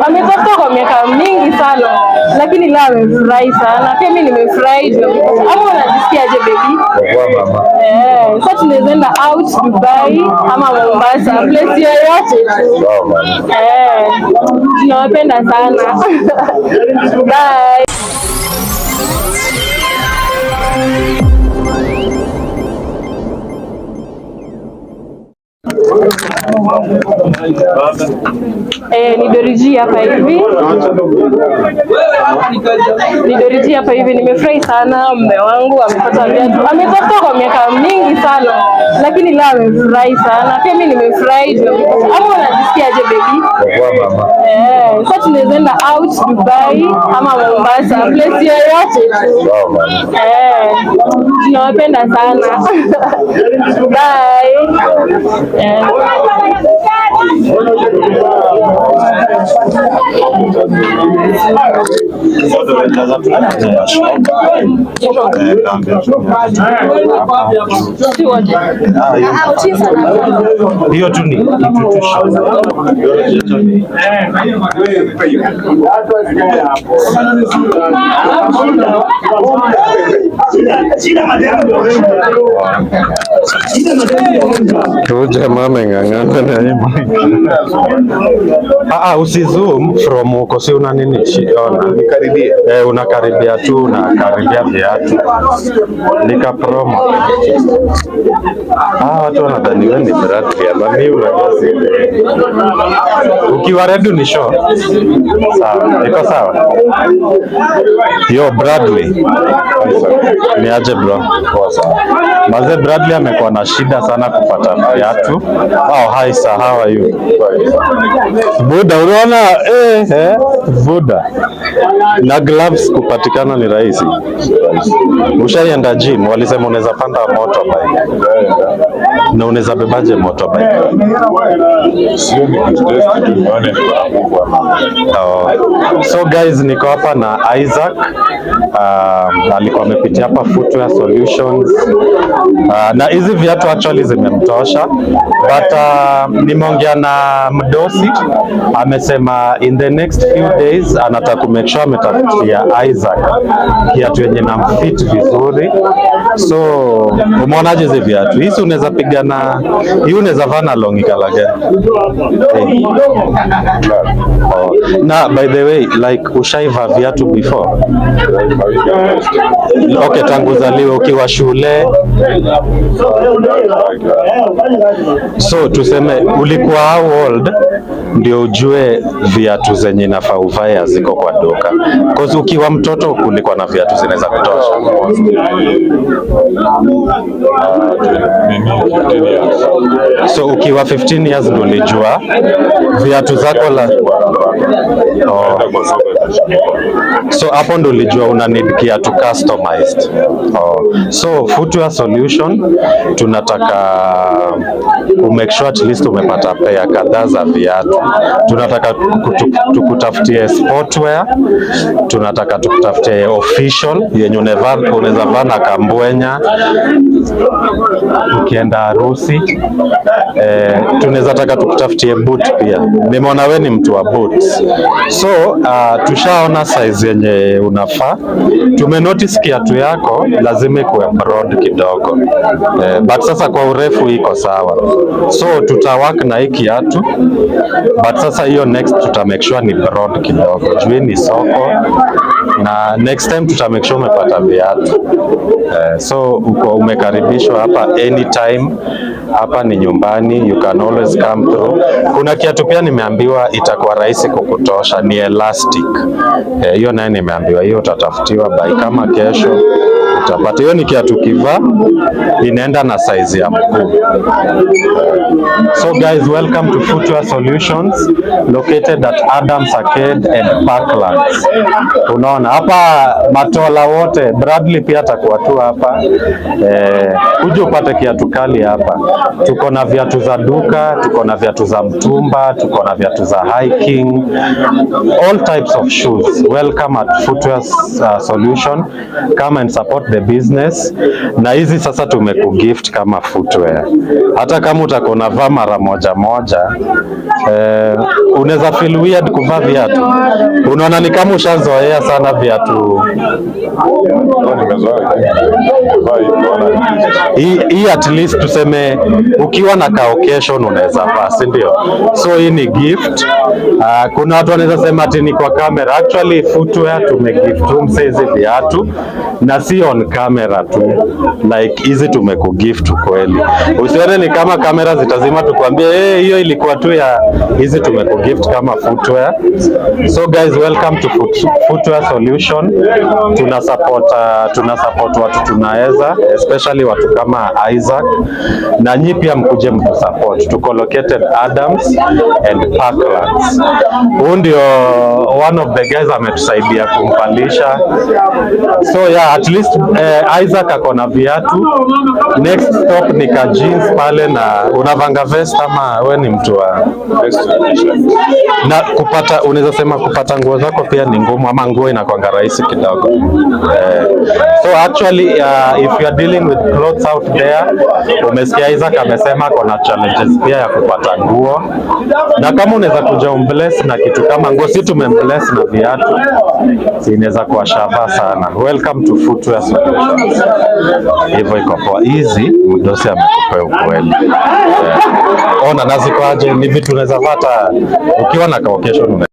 Ametafuta kwa miaka mingi sana, lakini leo amefurahi sana. Pia mimi nimefurahi juu amepata. Ama unajisikiaje, baby? Poa, mama. Eh, sasa tunaweza enda out Dubai ama Mombasa, place yoyote tu. Sawa, mama. Eh, tunawapenda sana. Bye. Eh, ni Doriji hapa hivi. Ni Doriji hapa hivi. Nimefurahi sana, mume wangu amepata viatu. Ametafuta kwa miaka mingi sana, lakini leo amefurahi sana. Pia mimi nimefurahi juu amepata. Ama unajisikiaje, baby? Poa, mama. Eh, sasa tunaweza enda out Dubai ama Mombasa, place yoyote tu. Sawa, mama. Eh, tunawapenda sana. Bye. Eh. Si wote. Hiyo tu ni kitu tu short. Huyu jamaa ameng'ang'ana na hii mic. Ah, ah, usizoom from huko, si una nini? Ona. Nikaribie. Eh, unakaribia tu, unakaribia viatu. Nika promo. Ah, watu wanadhani wewe ni Bradley ama mimi, unajua si. Ukiwa ready ni show. Sawa, iko sawa. Yo, Bradley. Ni aje, bro? Poa sana. Maze, Bradley amekuwa na shida sana kupata viatu. Oh, hi sir, how are you? Buda, unaona Buda. Na gloves kupatikana ni rahisi. Ushaienda gym, walisema unaweza panda motorbike. Na unaweza bebaje motorbike? Sio, ni kutest tu nione niko na nguvu ama. Oh. So guys, niko hapa na Isaac. Alikuwa amepitia hapa Footwear Solutions. Na hizi viatu actually zimemtosha, but nimeongea na mdosi, amesema in the next few days anataka ku make sure ametafutia Isaac kiatu yenye namfit vizuri. So umeonaje hizi viatu? Hizi unaweza piga na hii, unaweza vaa na longi color gani? Hey. Oh. Na by the way, like, ushaiva viatu before? Okay, tangu uzaliwe, ukiwa shule? So tuseme ulikuwa how old ndio ujue viatu zenye inafaa uvae haziko kwa duka? 'Cause ukiwa mtoto kulikuwa na viatu zinaweza kutosha. Nini, 15 years. So ukiwa 15 years ndio ulijua viatu zako la Oh. Naenda kwa soko, ikashikika. So hapo ndo ulijua una need kiatu customized. Oh. So Footwear Solution tunataka ku make sure at least umepata pair kadhaa za viatu. Tunataka tukutafutie sportwear, tunataka tukutafutie official yenye unaweza vaa na kambwenya ukienda harusi. Eh, tunaweza taka tukutafutie boot pia. Nimeona we ni mtu wa boots. So tushaona size yenye unafaa. Tumenotice kiatu yako lazima ikuwe broad kidogo. Eh, but sasa kwa urefu iko sawa. So tutawork na hii kiatu, but sasa hiyo next tuta make sure ni broad kidogo. Juu hii ni soko na next time tuta make sure umepata viatu. Eh, so uko umekaribishwa hapa anytime. Hapa ni nyumbani, you can always come through. Kuna kiatu pia nimeambiwa itakuwa rahisi kukutosha, ni elastic. Eh, hiyo naye nimeambiwa hiyo utatafutiwa by kama kesho utapata. Hiyo ni kiatu kivaa inaenda na size ya mguu. So guys, welcome to Footwear Solutions located at Adams Arcade and Parklands. Unaona hapa matola wote, Bradley pia atakuwa tu hapa. Eh, kuja upate kiatu kali hapa. Tuko na viatu za duka, tuko na viatu za mtumba, tuko na viatu za hiking, all types of shoes. Welcome at Footwear Solution. Come and support the the business, na hizi sasa tumekugift kama footwear. Hata kama utakuwa unavaa mara moja moja, unaweza feel weird kuvaa viatu, unaona ni kama ushazoea sana viatu. Ndio nimezoea, lakini kuvaa hii naona ni Hii at least tuseme ukiwa na ka occasion unaweza vaa, si ndio? So hii ni gift. Kuna watu wanaweza sema ati ni kwa camera. Actually footwear tumegift mse hizi viatu na si on camera tu, like hizi tumekugift kweli. Usione ni kama kamera zitazima tukwambie hey, hiyo ilikuwa tu ya hizi, tumekugift kama footwear. So guys, welcome to Footwear Solution. Tuna support watu tunaweza, especially watu kama Isaac, na nyi pia mkuje mtu support. Tuko located Adams and Parklands. Huu ndio one of the guys ametusaidia kumpalisha. So yeah, at least Isaac ako na viatu. Next stop ni ka jeans pale, na unavanga vest ama we ni mtu wa vest na t-shirt. Na kupata, unaweza sema kupata nguo zako pia ni ngumu ama nguo inakwanga rahisi kidogo? So actually if you are dealing with clothes out there, umesikia Isaac amesema kuna challenges pia ya kupata nguo, na kama unaweza kuja umbless na kitu kama nguo, si tumembless na viatu, si inaweza kuwa shaba sana. Welcome to Footwear Solutions. Hivyo iko poa. Hizi mdosi amekupea ukweli. Ona na ziko aje, ni vitu unaweza pata ukiwa na ka occasion una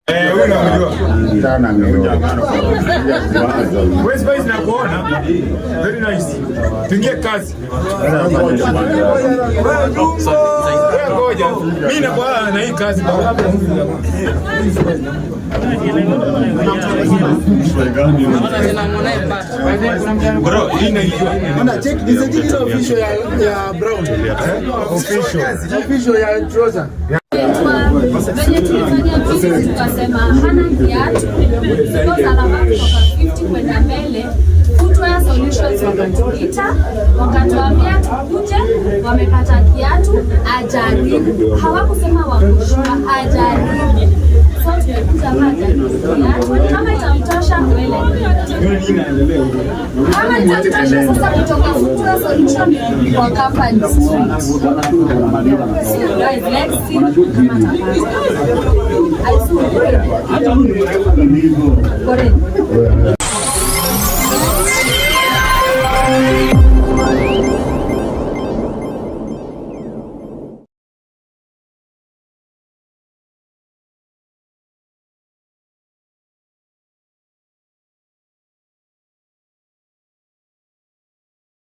Eh, huyu namjua. Sana. Wewe Spice nakuona. Very nice. Tuingie kazi. Wewe ngoja. Mimi nakuwa na hii kazi baba. Bro, hii naijua. Ona check ni ile official ya Brown. Official. Official ya trouser. Venye tulifanya visit tukasema hana kiatu because anavaa kutoka 50 kwenda mbele. Footwear Solutions wakatuita wakatuambia tukuje, wamepata kiatu ajaribu. Hawakusema wako sure, ajaribu. So tumekuja hapa ajaribu kiatu, kama itamtosha mbele, kama itamtosha sasa kutoka Footwear Solution kwa Company Street. So guys, let's see kama atapata. Aisu, Kore.